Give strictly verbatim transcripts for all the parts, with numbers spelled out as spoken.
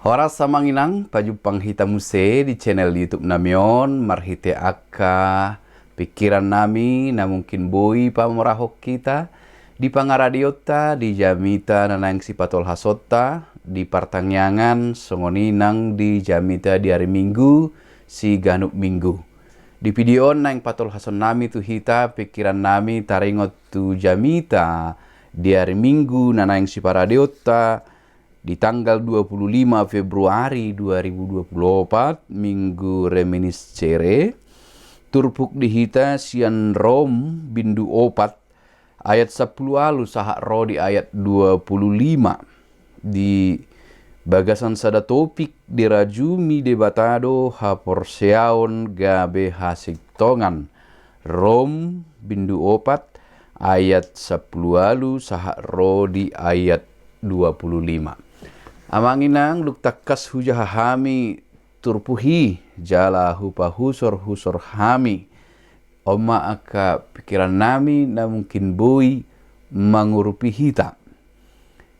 Horas amang inang, pajumpang hita muse di channel YouTube nami on, marhite angka pikiran nami na mungkin boi pamorahon hita di pangaradeonta, di jamita na naeng sipatolhasonta di partangiangan, songon i nang di jamita di ari Minggu siganup minggu. Di video on naeng patolhason nami tu hita pikiran nami taringot tu jamita di ari Minggu na naeng siparadeonta, di tanggal dua puluh lima Februari dua ribu dua puluh opat, Minggu Reminiscere. Turpuk di hita sian Rom bindu opat ayat sampulu ualu sahat ro di ayat dua puluh lima. Di bagasan sada topik, dirajumi Debata do haporseaon gabe hasintongan. Rom bindu opat ayat sampulu ualu sahat ro di ayat dua puluh lima. Amang inang, dung tangkas hujaha hami turpuk i jala hupahusorhusor hami, on ma angka pikiran nami na mungkin boi mangurupi hita.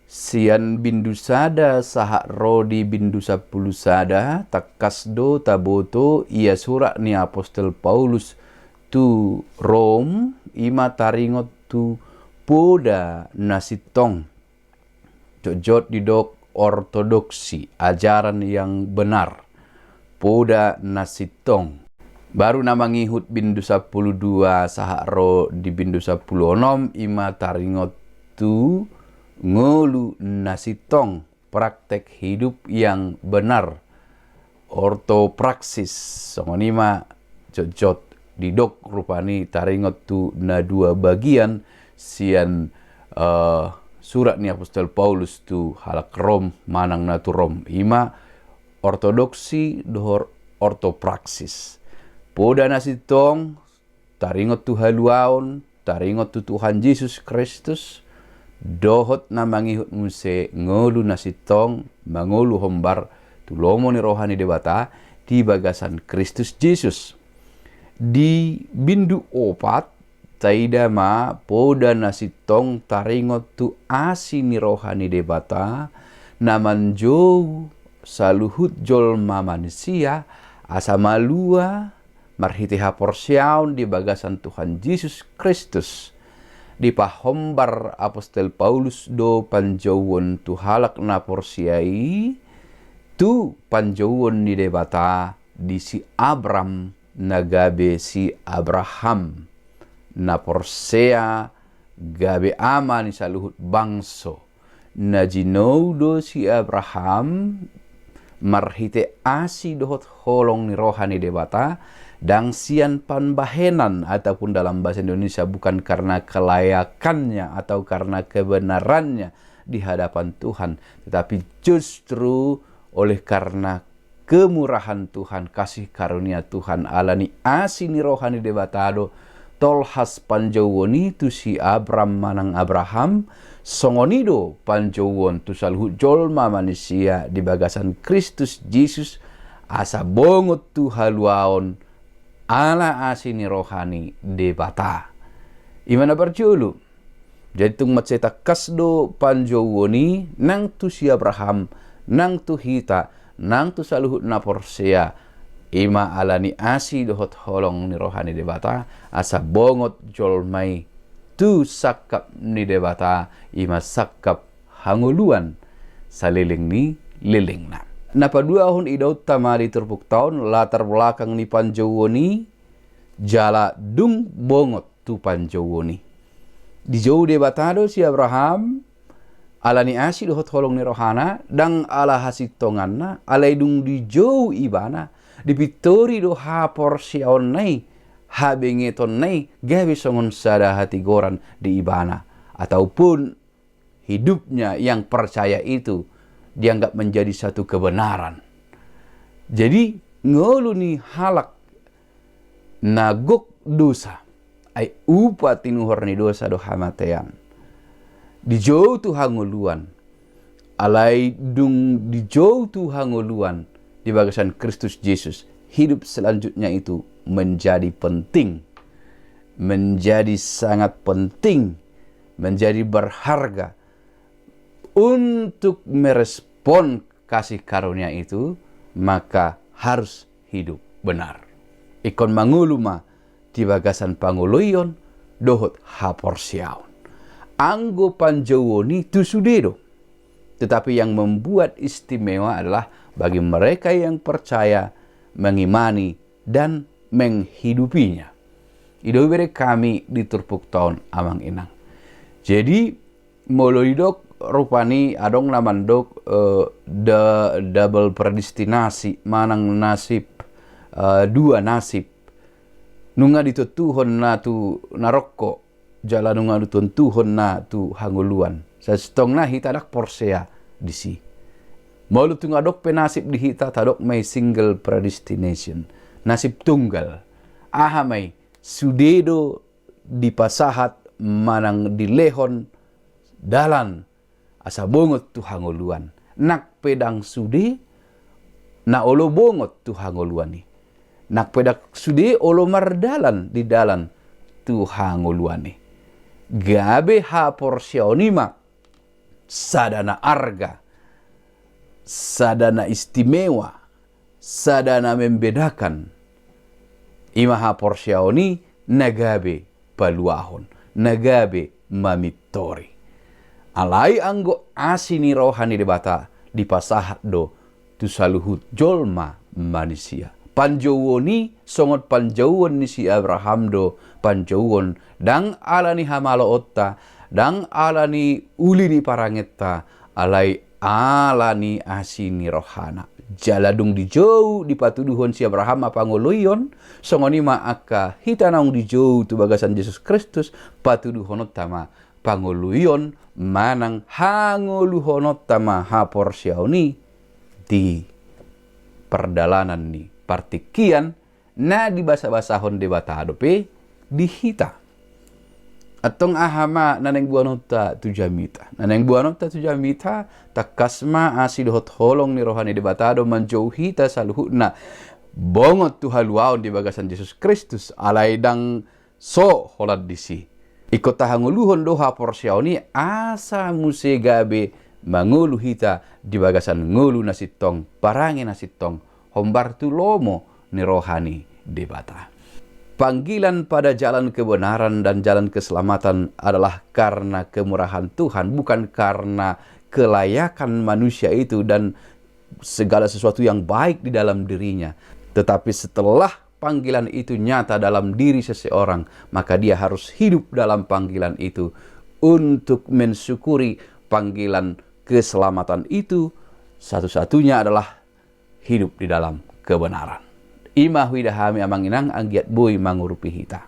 Sian bindu sada sahat ro di bindu sampulu sada, tangkas do taboto ia surat ni apostel Paulus tu Rom, i ma taringot tu poda na sintong. Jotjot didok ortodoksi, ajaran yang benar. Poda na sintong. Baru na mangihut bindu sampulu dua sahat ro di bindu sampulu onom, i ma taringot tu ngolu na sintong, praktek hidup yang benar, ortopraksis. Songon i ma jotjot didok rupani taringot tu na dua bagian sian, eh, surat ni apostel Paulus tu halak Rom manang na tu Rom, i ma ortodoksi dohot ortopraksis. Poda na sintong, taringot tu haluaon, taringot tu Tuhan Jesus Kristus, dohot na mangihut muse ngolu na sintong, mangolu hombar tu lomo ni roha ni Debata di bagasan Kristus Jesus. Di bindu opat, taida ma poda na sintong taringot tu asi ni roha ni Debata, na manjou saluhut jolma manisia, asa malua marhite haporseaon di bagasan Tuhan Jesus Kristus. Dipahombar apostel Paulus do panjouon tu halak na porsea i, tu panjouon ni Debata di si Abram na gabe si Abraham, na porsea gabe ama ni saluhut bangso. Na jinou do si Abraham marhite asi dohot holong ni roha ni Debata, ndang sian pambahenan, ataupun dalam bahasa Indonesia, bukan karena kelayakannya atau karena kebenarannya di hadapan Tuhan, tetapi justru oleh karena kemurahan Tuhan, kasih karunia Tuhan, ala ni asi ni roha ni Debata do tolhas panjouon i tu si Abram manang Abraham, songon i do panjouon tu saluhut jolma manisia di bagasan Kristus Jesus, asa bongot tu haluaon ala asi ni roha ni Debata. I ma na parjolo. Jadi tung mansai tangkas do panjouon i nang tu si Abraham, nang tu hita, nang tu saluhut na porsea, i ma ala ni asi dohot holong ni roha ni Debata, asa bongot jolma i tu sangkap ni Debata, i ma sangkap hangoluan saleleng ni lelengna. Na paduahon, idaonta ma di turpukta on latar belakang ni panjouon i, jala dung bongot tu panjouon i. Dijou Debata do si Abraham, ala ni asi dohot holong ni rohana, ndang ala hasintonganna, alai dung dijou ibana, dipintori do haporseaonna i, habengetonna i, gabe songon sada hatigoran di ibana, ataupun hidupnya yang percaya itu dianggap menjadi satu kebenaran. Jadi, ngolu ni halak na gok dosa, ai upa tinuhor ni dosa do hamatean. Dijou tu hangoluan, alai dung dijou tu hangoluan di bagasan Kristus Jesus, hidup selanjutnya itu menjadi penting, menjadi sangat penting, menjadi berharga untuk merespon kasih karunia itu, maka harus hidup benar. Ingkon mangolu ma di bagasan pangoloion dohot haporseaon. Anggo panjouon i tu sude do. Tetapi yang membuat istimewa adalah bagi mereka yang percaya, mengimani, dan menghidupinya. I do hubereng hami di turpukta on, Amang Inang. Jadi, molo didok rupani adong na mandok, eh, da-, double predestinasi, manang nasib, eh, dua nasib. Nunga ditontuhon na tu na rongkok, jala nunga ditontuhon na tu hangoluan. Sasintongna hita ndang porsea disi. Molo tung adong pe nasib di hita, tadok ma i single predestination. Nasib tunggal. Aha ma i, sude do dipasahat manang dilehon dalan asa bongot tu hangoluan. Nang pe ndang sude na olo bongot tu hangoluan i. Nang pe ndang sude olo mardalan di dalan tu hangoluan i. Gabe haporseaon i ma sada na arga, sada na istimewa, sada na membedakan. I ma haporseaon i na gabe paluahon, na gabe mamintori. Alai anggo asi ni roha ni Debata dipasahat do tu saluhut jolma manisia. Panjouon i songon panjouon ni si Abraham do panjouon, ndang ala ni hamaloonta, ndang ala ni uli ni parangenta, alai ala ni asi ni rohana. Jala dung dijou dipatuduhon si Abraham ma pangoloion, songon i ma angka hita naung dijou tu bagasan Jesus Kristus, patuduhononta ma pangoloion manang hangoluhononta ma haporseaon i di pardalanan ni partingkian na dibasabasahon Debata dope di hita. Antong aha ma na naeng boanonta tu jamita? Na naeng boanonta tu jamita, tangkas ma asi dohot holong ni roha ni Debata do manjou hita saluhutna bongot tu haluaon di bagasan Jesus Kristus, alai ndang so holan disi. Ingkon tahangoluhon do haporseaon i asa muse gabe mangolu hita di bagasan ngolu na sintong, parange na sintong, hombar tu lomo ni roha ni Debata. Panggilan pada jalan kebenaran dan jalan keselamatan adalah karena kemurahan Tuhan, bukan karena kelayakan manusia itu dan segala sesuatu yang baik di dalam dirinya. Tetapi setelah panggilan itu nyata dalam diri seseorang, maka dia harus hidup dalam panggilan itu. Untuk mensyukuri panggilan keselamatan itu, satu-satunya adalah hidup di dalam kebenaran. I ma huida hami, Amang Inang, anggiat boi mangurupi hita.